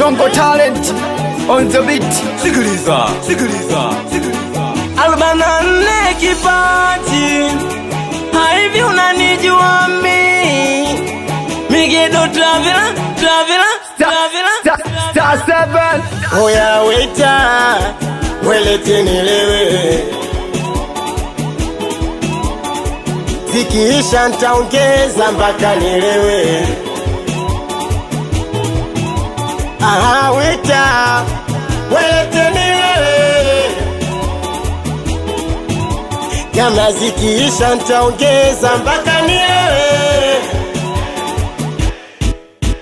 Zongo Talent on the beat. Sikiliza, sikiliza, sikiliza. 44 kipaji, hivi unanijua mimi? Migedo traveler, traveler, traveler. Star 7. Oya waiter, welete nilewe. Zikiisha nitaongeza mpaka nilewe. Aha, waiter, welete nilewe. Kama zikiisha nitaongeza mpaka nilewe.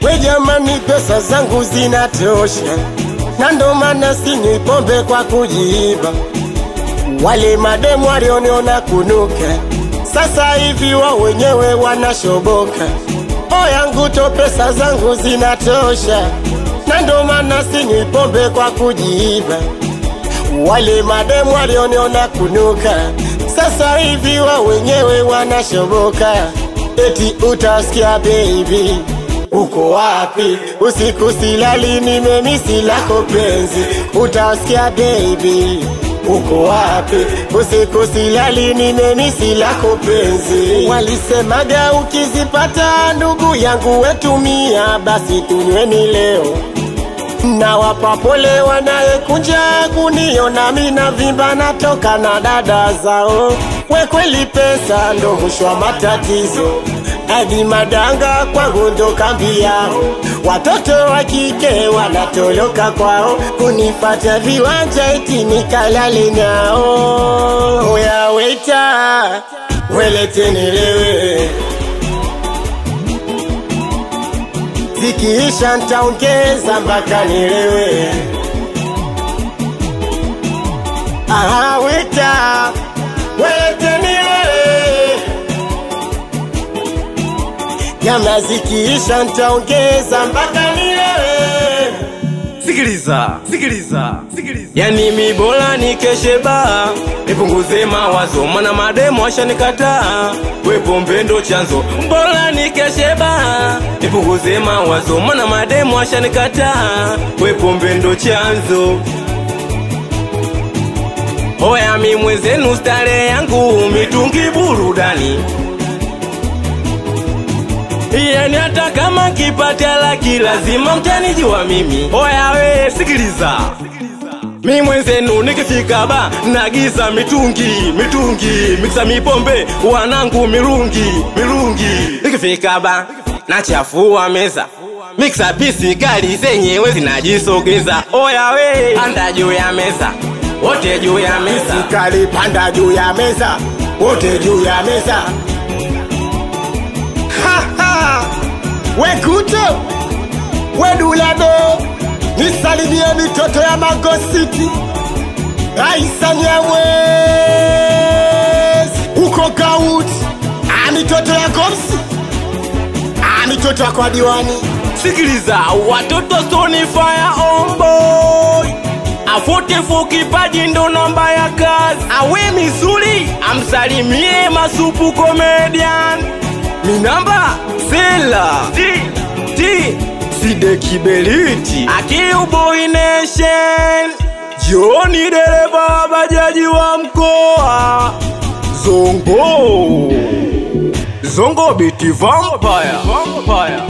We jamani, pesa zangu zinatosha, na ndo maana sinywi pombe kwa kujiiba. Wale mademu walioniona kunuka, sasa hivi wao wenyewe wanashoboka. Oyangu to pesa zangu zinatosha, na ndo maana sinywi pombe kwa kujiiba. Wale mademu walioniona kunuka, sasa hivi wao wenyewe wanashoboka. Eti utasikia baby, uko wapi? Usiku silali, nimemisi lako penzi. Utasikia baby, uko wapi? Usiku silali, nimemisi lako penzi. Walisemaga ukizipata ndugu yangu wetumia, basi tunyweni leo. Na wapa pole wanayekunja kuniona mina vimba natoka na dada zao. We kweli pesa ndo mwisho wa matatizo, hadi madanga kwangu ndo kambi yao. Watoto wa kike wanatoloka kwao, kunipata viwanja eti nikalale nao. Oya waiter, welete nilewe. Zikiisha nitaongeza mpaka nilewe. Aha, waiter, welete nilewe. Kama zikiisha nitaongeza mpaka nilewe. Sikiliza, sikiliza, sikiliza. Yani mi bora nikeshe baa, nipunguze mawazo, maana mademu washanikataa. We pombe ndo chanzo. Bora nikeshe baa, nipunguze mawazo, maana mademu washanikataa. We pombe ndo chanzo. Oya mi mwenzenu stare yangu mitungi burudani. Yani hata kama kipata laki lazima mtanijua mimi. Oya we sikiliza, mi mwenzenu nikifika ba nagiza mitungi, mitungi, mixa mipombe, wanangu mirungi, mirungi. Nikifika ba nachafua meza, mixa pisi kali zenyewe zinajisogeza. Oya we panda juu ya meza, wote juu ya meza. Pisi kali panda juu ya meza, wote juu ya meza. We kuto, we dulado, nisalimie mitoto ya Mago City, Raisa Nyawezi, uko Gaut, mitoto ya Gomsi, mitoto ya kwa diwani. Sikiliza, watoto Stone Fire on boy, afote kipaji ndo namba ya kazi. Awe misuli, amsalimie Masupu comedian. Minamba Sela D D Side Kiberiti Akiuboy Nation Joni dereva wa bajaji wa mkoa Zongo Zongo biti vampire, vampire.